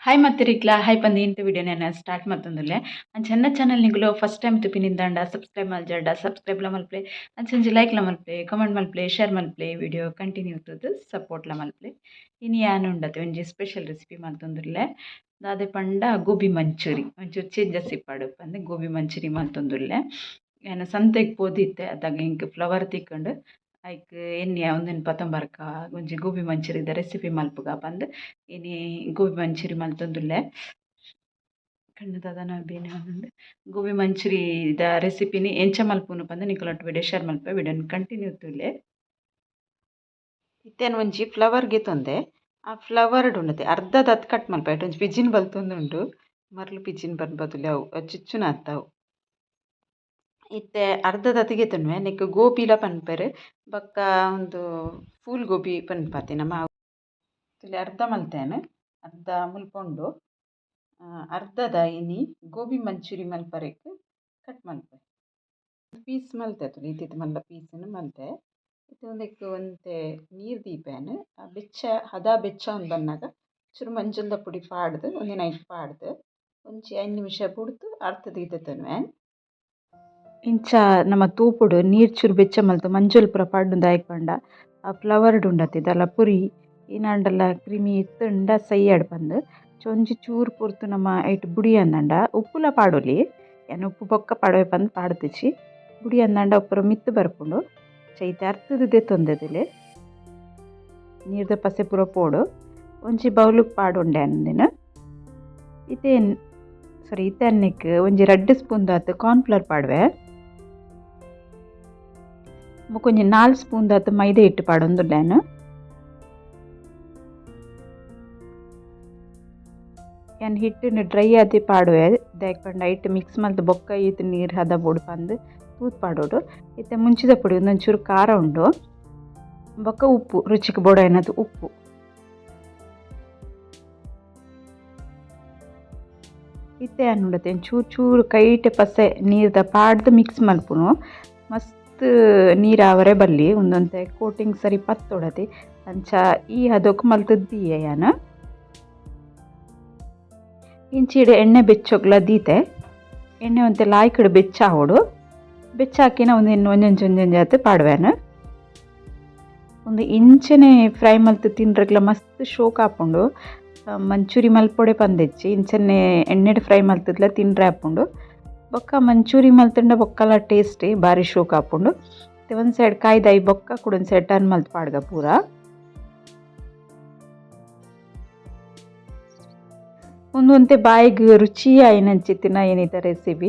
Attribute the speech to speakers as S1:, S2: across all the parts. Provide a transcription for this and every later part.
S1: Hi ಮತ್ತಿರಿಕ್ಲ hi ಪಂದು ಇಂತ ವಿಡಿಯೋನ start ಮತ್ತೊಂದುಲ್ಲೆ ಅಂಚ ಚಾನಲ್ ನಿಗುಲು ಫಸ್ಟ್ ಟೈಮ್ ತುಪಿನಿಂದಾಂಡ ಸಬ್ಸ್ಕ್ರೈಬ್ ಮಲ್ಜಾಡ ಸಬ್ಸ್ಕ್ರೈಬ್ಲ ಮಲ್ಪಲೆ, ಅಂಚಂಜಿ ಲೈಕ್ಲ ಮಲ್ಪಲೆ, ಕಮೆಂಟ್ ಮಲ್ಪಲೆ, ಶೇರ್ ಮಲ್ಪಲೆ, ವಿಡಿಯೋ ಕಂಟಿನ್ಯೂ ತೂದು ಸಪೋರ್ಟ್ಲ ಮಲ್ಪಲೆ. ಇನಿ ಯಾನ್ ಉಂಡತೆ ಒಂಜಿ ಸ್ಪೆಷಲ್ ರೆಸಿಪಿ ಮಲ್ತೊಂದುಲ್ಲೆ. ದಾದೆ ಪಂಡ ಗೋಬಿ ಮಂಚೂರಿ. ಒಂಚೂರು ಚೇಂಜಸ್ ಇಪ್ಪಡು ಪಂದ್ ಗೋಬಿ ಮಂಚೂರಿ ಮಲ್ತೊಂದುಲ್ಲೆ. ಯಾನ್ ಸಂತೆಗ್ ಪೋದಿತ್ತೆ, ಅದಾಗ ಎಂಕ್ ಫ್ಲವರ್ ತಿಕ್ಕುಂಡು. ಐಕ್ ಎಣ್ಣೆ ಉಂದೆನ್ ಪತೊಂಬರ್ಕ ಒಂಜಿ ಗೋಬಿ ಮಂಚೂರಿದ ರೆಸಿಪಿ ಮಲ್ಪುಗ ಪಂದ್ ಇನಿ ಗೋಬಿ ಮಂಚೂರಿ ಮಲ್ತೊಂದುಲ್ಲೆ. ಕಣ್ಣು ದಾದನ ಬೇನೆ ಆವೊಂದುಂಡು. ಗೋಬಿ ಮಂಚೂರಿದ ರೆಸಿಪಿನಿ ಎಂಚ ಮಲ್ಪುನು ಪಂದ್ ನಿಕುಲೊಟ್ಟು ವಿಡಿಯೋ ಶೇರ್ ಮಲ್ಪುವೆ. ವಿಡಿಯೋನ್ ಕಂಟಿನ್ಯೂ ತೂಲೆ. ಇತ್ತೆ ಒಂಜಿ ಫ್ಲವರ್ ಗೆತೊಂದೆ. ಆ ಫ್ಲವರ್ಡ್ ಉಂಡತೆ ಅರ್ಧದತ್ ಕಟ್ ಮಲ್ಪೆ. ಐಟ್ ಒಂಜಿ ಪಿಜಿನ್ ಬಲ್ತೊಂದುಂಡು. ಮರ್ಲ್ ಪಿಜಿನ್ ಪನ್ಪತುಲೆ ಅವು ಚಿಚ್ಚುನ ಅತ್ತ್ ಅವು. ಇತ್ತೆ ಅರ್ಧದತ್ ಗೆತೊನುವೆ. ನೆಕ್ಕ್ ಗೋಬಿಲ ಪನ್ಪೆರ್ ಬೊಕ್ಕ ಉಂದು ಫೂಲ್ ಗೋಬಿ ಪನ್ಪತೆ ನಮ. ತೂಲೆ ಅರ್ಧ ಮಲ್ತೇನೆ, ಅರ್ಧ ಮುಲ್ಪ ಉಂಡು. ಅರ್ಧದ ಇನಿ ಗೋಬಿ ಮಂಚೂರಿ ಮಲ್ಪರೆಗ್ ಕಟ್ ಮಲ್ಪೆ. ಪೀಸ್ ಮಲ್ತೆ ತೂಲೆ ಇತ್ತಿತ್ತ ಮಲ್ಲ ಪೀಸ್ನ್ ಮಲ್ತೆ. ಇತ್ತೆ ಉಂದೆಕ್ ಒಂತೆ ನೀರು ದೀಪೇನ್. ಆ ಬೆಚ್ಚ ಹದ ಬೆಚ್ಚ ಆವೊಂದು ಬನ್ನಗ ಚೂರು ಮಂಜಲ್ದ ಪುಡಿ ಪಾಡ್ದು ಒಂಜಿ ಐಟ್ ಪಾಡ್ದು ಒಂಜಿ 5 ನಿಮಿಷ ಬುಡ್ದು ಅರ್ತ್ ದೀತೆತೊನುವೆ. ಇಂಚ ನಮ ತೂಪುಡು ನೀರು ಚೂರು ಬೆಚ್ಚ ಮಲ್ತ್ ಮಂಜೊಲ್ ಪೂರ ಪಾಡ್ಂಡ ದಾಯೆಗ್ ಪಂಡ ಆ ಫ್ಲವರ್ಡ್ ಉಂಡತೆ ದಾಲ ಪುರಿ ಇನಾಂಡಲ ಕ್ರಿಮಿ ಇತ್ತುಂಡ ಸಯ್ಯಡ್ ಪಂದ್. ಒಂಜಿ ಚೂರು ಪೊರ್ತು ನಮ ಐಟ್ ಬುಡಿ ಅಂದಂಡ ಉಪ್ಪುಲ ಪಾಡೊಲಿ. ಯಾನ್ ಉಪ್ಪು ಬೊಕ್ಕ ಪಾಡುವೆ ಪಂದ್ ಪಾಡ್ದಿಜಿ. ಬುಡಿ ಅಂದಂಡ ಪೂರ ಮಿತ್ತ್ ಬರ್ಪುಂಡು. ಚೈತೆ ಅರ್ತುದು ದೆತ್ತೊಂದೆದಿಲೆ ನೀರ್ದ ಪಸೆ ಪೂರ ಪೋಡು. ಒಂಜಿ ಬೌಲುಗ್ ಪಾಡೊಂಡೆ ಅಂದಿನ. ಇತ್ತೆ ಸಾರಿ ಇತ್ತೆ ಅನ್ನಿಕ್ ಒಂಜಿ 2 ಸ್ಪೂನ್ ದಾತ್ ಕಾರ್ನ್ ಫ್ಲೋರ್ ಪಾಡುವೆ. ಬೊಕ ಒಂಜಿ 4 ಸ್ಪೂನ್ ದಾತ್ ಮೈದಾ ಹಿಟ್ಟು ಪಾಡೊಂದುಲ್ಲೆ ಯಾನ್. ಯಾನ್ ಹಿಟ್ಟುನು ಡ್ರೈ ಆದ್ ಪಾಡುವೆ. ದಾಯೆಗ್ ಪಂಡ ಐಟ್ ಮಿಕ್ಸ್ ಮಲ್ತ್ ಬೊಕ್ಕ ಈತ್ ನೀರು ಹದ ಬೋಡು ಪಂದ್ ತೂದು ಪಾಡೊಡು. ಇತ್ತೆ ಮುಂಚಿದ ಪುಡಿ ಒಂದೊಂಚೂರು ಖಾರ ಉಂಡು. ಬೊಕ್ಕ ಉಪ್ಪು ರುಚಿಕ್ ಬೋಡಾಯಿನತ್ ಉಪ್ಪು. ಇತ್ತೆ ಯಾನ್ ಉಂಡತೆ ಚೂರು ಚೂರು ಕೈಟ್ ಪಸೆ ನೀರ್ದ ಪಾಡ್ದು ಮಿಕ್ಸ್ ಮಲ್ಪುನು. ಮಸ್ತ್ ನೀರು ಆವರೆ ಬಲ್ಲಿ, ಉಂದೊಂತೆ ಕೋಟಿಂಗ್ ಸರಿ ಪತ್ತೊಡತಿ. ಅಂಚ ಈ ಹದೊಕ್ ಮಲ್ತುದು ದೀಯೆ ಯಾನ್. ಇಂಚಿಡ್ ಎಣ್ಣೆ ಬೆಚ್ಚೊಗ್ಲ ದೀತೆ. ಎಣ್ಣೆ ಒಂತೆ ಲಾಯ್ಕಡ್ ಬೆಚ್ಚ ಆವೊಡು. ಬೆಚ್ಚ ಹಾಕಿನ ಒಂದೆನ್ ಒಂಜೊಂಜಿ ಒಂಜೊಂಜಿ ಆತ್ ಪಾಡುವೆನ್. ಉಂದು ಇಂಚನೆ ಫ್ರೈ ಮಲ್ತ್ ತಿನ್ರೆಗ್ಲ ಮಸ್ತ್ ಶೋಕ್ ಆಪುಂಡು. ಮಂಚೂರಿ ಮಲ್ಪೊಡೆ ಪಂದೆಚ್ಚಿ ಇಂಚನೆ ಎಣ್ಣೆಡ್ ಫ್ರೈ ಮಲ್ತುದ್ಲ ತಿನ್ರೆ ಆಪುಂಡು. ಬೊಕ್ಕ ಮಂಚೂರಿ ಮಲ್ತುಂಡ ಬೊಕ್ಕಲ ಟೇಸ್ಟಿ ಬಾರಿ ಶೋಕ್ ಆಪುಂಡು. ಒಂದ್ ಸೈಡ್ ಕಾಯ್ದಾಯಿ ಬೊಕ್ಕ ಕುಡೊಂಜಿ ಸೈಡ್ ಟರ್ನ್ ಮಲ್ತ್ ಪಾಡ್ಗ ಪೂರ. ಉಂದು ಒಂತೆ ಬಾಯಿಗ್ ರುಚಿ ಆಯಿನಂಚಿತ್ತಿನ ಏನಿತ ರೆಸಿಪಿ.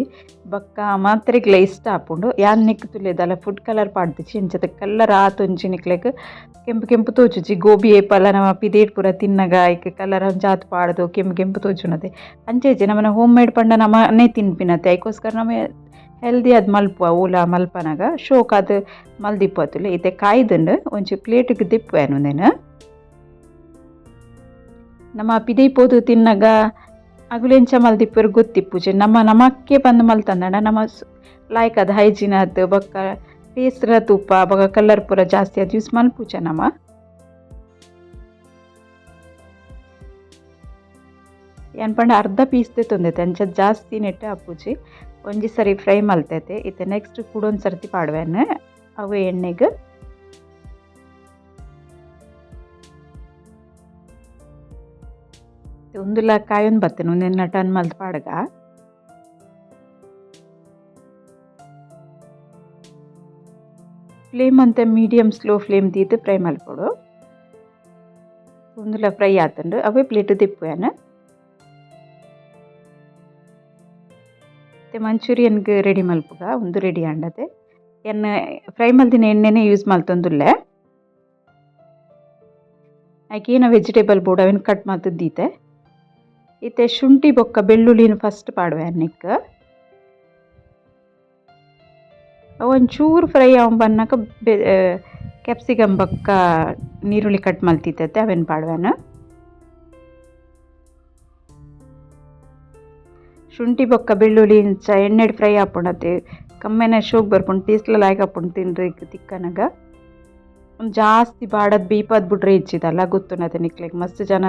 S1: ಬೊಕ್ಕ ಮಾತ್ರೆಗ್ಲ ಇಷ್ಟ ಆಪುಂಡು. ಯಾನ್ ನಿಕ್ಕ್ ತುಲ್ಯದಲ ಫುಡ್ ಕಲರ್ ಪಾಡ್ದಿಜಿ. ಇಂಚದ ಕಲರ್ ಆತೊಂಜಿ ನಿಕ್ಲೆಗ್ ಕೆಂಪು ಕೆಂಪು ತೋಜುಜಿ. ಗೋಬಿ ಏಪಲ ನಮ ಪಿದೇಟ್ ಪೂರ ತಿನ್ನಗ ಐಕ್ ಕಲರ್ ಒಂಜಾತ್ ಪಾಡ್ದು ಕೆಂಪು ಕೆಂಪು ತೋಜುನತೆ. ಅಂಚ ಇಜ್ಜಿ ನಮನ ಹೋಮ್ ಮೇಡ್ ಪಂಡ ನಮನೇ ತಿನ್ಪಿನತೆ. ಐಕೋಸ್ಕರ ನಮ ಹೆಲ್ದಿ ಆದ್ ಮಲ್ಪುವ ಓಲ ಮಲ್ಪನಗ ಶೋಕಾದ್ ಮಲ್ದಿಪ್ಪು ತುಲೆ. ಇತ್ತೆ ಕಾಯ್ದುಂಡು ಒಂಜಿ ಪ್ಲೇಟ್ಗ್ ದೆಪ್ಪುವೆ ಉಂದೆನ್. ನಮ ಪಿದಯಿ ಪೋದು ತಿನ್ನಗ ಅಗುಲು ಎಂಚ ಮಲ್ದಿಪ್ಪೆರ್ ಗೊತ್ತಿಪ್ಪುಜಿ. ನಮ ನಮಕ್ಕೆ ಪಂದ್ ಮಲ್ತಂದಂಡ ನಮ ಲಾಯ್ಕ್ ಆದ್ ಹೈಜೀನ್ ಆದ್ ಬೊಕ್ಕ ಟೇಸ್ಟ್ ಲ ತೂಪ ಬೊಕ್ಕ ಕಲರ್ ಪೂರ ಜಾಸ್ತಿ ಆದ್ ಯೂಸ್ ಮಲ್ಪುಜ ನಮ. ಯಾನ್ ಪಂಡ ಅರ್ಧ ಪೀಸ್ ದೆತ್ತೊಂದೆತೆ ಅಂಚ ಜಾಸ್ತಿ ನೆಟ್ ಆಪುಜಿ. ಒಂಜಿ ಸರಿ ಫ್ರೈ ಮಲ್ತೇತೆ. ಇತ್ತೆ ನೆಕ್ಸ್ಟ್ ಕುಡೊಂಜಿ ಸರ್ತಿ ಪಾಡುವೆನ್ ಅವೇ ಎಣ್ಣೆಗ್. ಉಂದುಲ ಕಾಯೊಂದು ಬತ್ತಿನ ಉಂದೆನ್ ಟರ್ನ್ ಮಲ್ತ್ ಪಾಡ್ಗ. ಫ್ಲೇಮ್ ಅಂತೆ medium slow flame ದೀದ್ fry ಮಲ್ಪೊಡು. ಉಂದುಲ ಫ್ರೈ ಆತುಂಡು ಅವೇ ಪ್ಲೇಟ್ ದೆಪ್ಪುವೆನ್. ಇತ್ತೆ ಮಂಚೂರಿಯನ್ಗ್ ರೆಡಿ ಮಲ್ಪುಗ. ಉಂದು ರೆಡಿ ಆಂಡತೆ. ಯಾನ್ ಫ್ರೈ ಮಲ್ತಿನ ಎಣ್ಣೆನೆ ಯೂಸ್ ಮಲ್ತೊಂದುಲ್ಲೆ. ಐಕ್ ಏನ ವೆಜಿಟೇಬಲ್ ಬೋಡು ಅವೆನ್ ಕಟ್ ಮಲ್ತ್ ದೀತೆ. ಇತ್ತೆ ಶುಂಠಿ ಬೊಕ್ಕ ಬೆಳ್ಳುಳ್ಳಿನ್ ಫಸ್ಟ್ ಪಾಡುವೆ ನೆಕ್ಕ್. ಅವು ಒಂಚೂರು ಫ್ರೈ ಆವೊಂದು ಬನ್ನಗ ಕ್ಯಾಪ್ಸಿಕಮ್ ಬೊಕ್ಕ ನೀರುಳ್ಳಿ ಕಟ್ ಮಲ್ತಿತ್ತತೆ ಅವೆನ್ ಪಾಡುವೆನ್. ಶುಂಠಿ ಬೊಕ್ಕ ಬೆಳ್ಳುಳ್ಳಿ ಇಂಚ ಎಣ್ಣೆಡ್ ಫ್ರೈ ಆಪುಂಡತೆ ಕಮ್ಮೆನೆ ಶೋಕ್ ಬರ್ಪುಂಡು, ಟೇಸ್ಟ್ ಲ ಲಾಯ್ಕ್ ಆಪುಂಡು ತಿನ್ರೆ ತಿಕ್ಕನಗ. ಒಂದು ಜಾಸ್ತಿ ಬಾಡದ್ ಬೀಪದ್ ಬಿಟ್ರೆ ಇಚ್ಚಿದಲ್ಲ ಗೊತ್ತುನತೆ ನಿಕ್ಲೆಗ್. ಮಸ್ತ್ ಜನ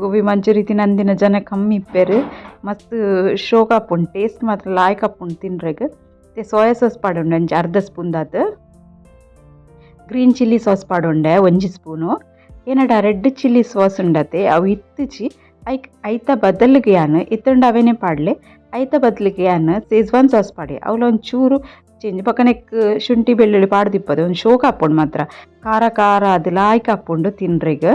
S1: ಗೋಬಿ ಮಂಚೂರಿ ತಿನಂದಿನ ಜನ ಕಮ್ಮಿ ಇಪ್ಪೆರ್. ಮಸ್ತ್ ಶೋಕ್ ಆಪುಂಡು, ಟೇಸ್ಟ್ ಮಾತ್ರ ಲಾಯ್ಕ್ ಆಪುಂಡು ತಿನ್ರೆಗ್. ಇತ್ತೆ ಸೋಯಾ ಸಾಸ್ ಪಾಡೊಂಡೆ ಒಂಜಿ ಅರ್ಧ ಸ್ಪೂನ್ ದಾತ್. Green chilli sauce ಪಾಡೊಂಡೆ ಒಂಜಿ ಸ್ಪೂನು. ಏನಡ red chilli sauce ಉಂಡತೆ ಅವು ಇತ್ತುಜಿ. ಐಕ್ ಐತ ಬದಲಿಗೆ ಯಾನ್ ಇತ್ತುಂಡ ಅವೇನೆ ಪಾಡ್ಲೆ. ಐತ ಬದಲಿಗೆ ಯಾನ್ ಸೆಜ್ವಾನ್ ಸಾಸ್ ಪಾಡಿ. ಅವ್ಲ ಒಂಚೂರು ಚೇಂಜ್. ಬೊಕ ನೆಕ್ಕ್ ಶುಂಠಿ ಬೆಳ್ಳುಳ್ಳಿ ಪಾಡ್ದಿಪ್ಪದೆ ಒಂಜಿ ಶೋಕ್ ಆಪುಂಡು ಮಾತ್ರ. ಖಾರ ಖಾರ ಆದ್ ಲಾಯ್ಕ್ ಆಪುಂಡು ತಿನ್ರೆಗ್.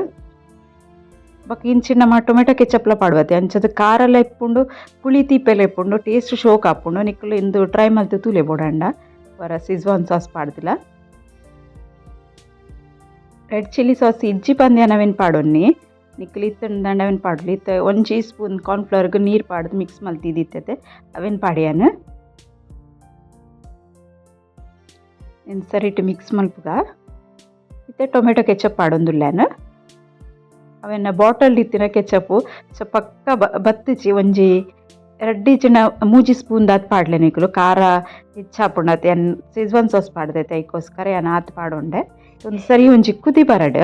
S1: ಬೊಕ ಇಂಚಿನ ಟೊಮೆಟೊ ಕೆಚಪ್ಲ ಪಾಡುವತೆ. ಅಂಚದ ಖಾರಲ ಇಪ್ಪುಂಡು, ಪುಳಿ ತೀಪೆಲ ಇಪ್ಪುಂಡು, ಟೇಸ್ಟ್ ಶೋಕ್ ಆಪುಂಡು. ನಿಕುಲು ಇಂದು ಟ್ರೈ ಮಲ್ತ್ ತೂಲೆ ಬೋಡಾಂಡ ವರ Schezwan sauce ಪಾಡ್ದಿಲ್ಲ. Red chilli sauce ಇಜ್ಜಿ ಪಂದ್ ಅವೆನ್ ಪಾಡೊನ್ನಿ. ನಿಕುಲು ಇತ್ತುಂಡ ಅವೆನ್ ಪಾಡೊಲಿ. ಇತ್ತೆ ಒಂಜಿ ಸ್ಪೂನ್ ಕಾರ್ನ್ಫ್ಲವರ್ಗ್ ನೀರು ಪಾಡ್ದು ಮಿಕ್ಸ್ ಮಲ್ತಿದ್ದಿತ್ತತೆ ಅವೆನ್ ಪಾಡ್ಯಾನ. ಸರಿಟ್ ಮಿಕ್ಸ್ ಮಲ್ಪುಗ. ಇತ್ತೆ ಟೊಮೆಟೊ ಕೆಚಪ್ ಪಾಡೊಂದುಲ್ಲೆನ್. ಅವೆನ್ನ ಬಾಟಲ್ ಇತ್ತಿನ ಕೆಚಪ್ಪು ಸೊ ಪಕ್ಕ ಬತ್ತಿಚಿ ಒಂಜಿ ರಡ್ಡಿ ಜನ ಮೂಜಿ ಸ್ಪೂನ್ ದಾತ್ ಪಾಡ್ಲೆ ನಿಕುಲು. ಖಾರ ಹೆಚ್ಚಾಪುಂಡು ಅನ್ ಸೆಜ್ವಾನ್ ಸಾಸ್ ಪಾಡ್ದೈತೆ ಐಕೋಸ್ಕರ ಯಾನ್ ಆತ್ ಪಾಡೊಂಡೆ. ಒಂದು ಸರಿ ಒಂಜಿ ಕುದಿ ಬರಡ್.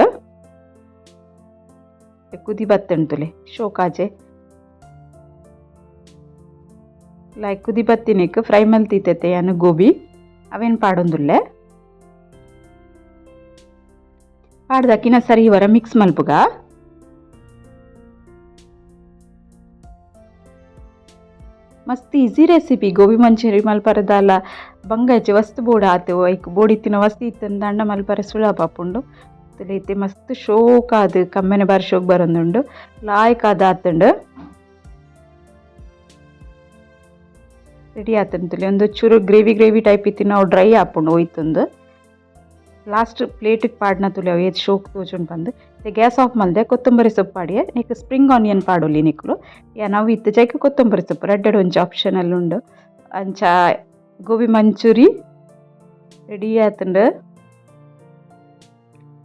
S1: ಕುದಿ ಬತ್ತುಂಡು ಶೋಕಾಜೆ ಲೈಕ್ ಕುದಿ ಬತ್ತಿನಕ್ ಫ್ರೈ ಮಲ್ತಿತ್ತತೆ ಯಾನ್ ಗೋಬಿ ಅವೇನು ಪಾಡೊಂದುಲ್ಲೆ. ಪಾಡ್ದಕಿನ ಸರಿ ವರ ಮಿಕ್ಸ್ ಮಲ್ಪುಗ. ಮಸ್ತ್ ಈಸಿ ರೆಸಿಪಿ ಗೋಬಿ ಮಂಚೂರಿ ಮಲ್ಪರೆ ದಾಲ ಬಂಗಜ್ಜಿ ವಸ್ತು ಬೋಡು ಆತು. ಐಕ್ ಬೋಡಿತ್ತಿನ ವಸ್ತು ಇತ್ತಂದಾಂಡ ಮಲ್ಪರೆ ಸುಲಭ ಆಪುಂಡು. ಇತ್ತೆ ಮಸ್ತ್ ಶೋಕಾದ್ ಕಮ್ಮೆನೆ ಬಾರಿ ಶೋಕ್ ಬರೊಂದುಂಡು. ಲಾಯ್ಕ್ ಆದ್ ಆತುಂಡು. ರೆಡಿ ಆತುಂಡು. ಒಂದು ಚೂರು gravy gravy type ಇತ್ತಿನ ಅವು ಡ್ರೈ ಆಪುಂಡು ಒಯ್ತುಂದು. ಲಾಸ್ಟ್ ಪ್ಲೇಟಿಗೆ ಪಾಡ್ನ ತುಲೆ ಅವು ಏತ್ ಶೋಕ್ ತೋಜುಂಡು ಪಂದ್. ಗ್ಯಾಸ್ ಆಫ್ ಮಲ್ದೆ ಕೊತ್ತಂಬರಿ ಸೊಪ್ಪು ಪಾಡಿಯೆ. ನಿಕ್ ಸ್ಪ್ರಿಂಗ್ ಆನಿಯನ್ ಪಾಡೊಲಿ ನಿಕುಲು. ಯಾನ್ ಅವು ಇತ್ತಿಜ ಐಕ್ ಕೊತ್ತಂಬರಿ ಸೊಪ್ಪು ರಡ್ಡೆಡ್ ಒಂಜಿ ಆಪ್ಷನಲ್ ಉಂಡು. ಅಂಚ ಗೋಬಿ ಮಂಚೂರಿ ರೆಡಿ ಆತುಂಡು.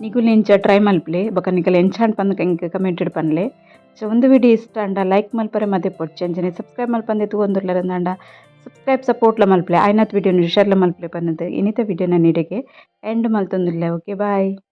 S1: ನಿಕುಲು ಇಂಚ ಟ್ರೈ ಮಲ್ಪುಲೆ. ಬೊಕ ನಿಕುಲು ಎಂಚ ಪಂದ್ ಎಂಕ್ ಕಮೆಂಟ್ ಪನ್ಲೆ. ಸೊ ಒಂದು ವಿಡಿಯೋ ಇಷ್ಟ ಆಂಡ ಲೈಕ್ ಮಲ್ಪರೆ ಮದಪೊಡ್ಚಿ. ಅಂಚನೆ ಸಬ್ಸ್ಕ್ರೈಬ್ ಮಲ್ಪಂದೆ ತೂವೊಂದುಲ್ಲೆರ್ ಸಬ್ಸ್ಕ್ರೈಬ್ ಸಪೋರ್ಟ್ಲ ಮಲ್ಪುಲೆ. ಆಯ್ನತ್ ವಿಡಿಯೋನು ಶೇರ್ಲ ಮಲ್ಪುಲೆ ಪಂದ್ ಇನಿತ ವಿಡಿಯೋನ ನಿಡೆಗೆ ಎಂಡ್ ಮಲ್ತೊಂದುಲ್ಲೆ. Okay bye.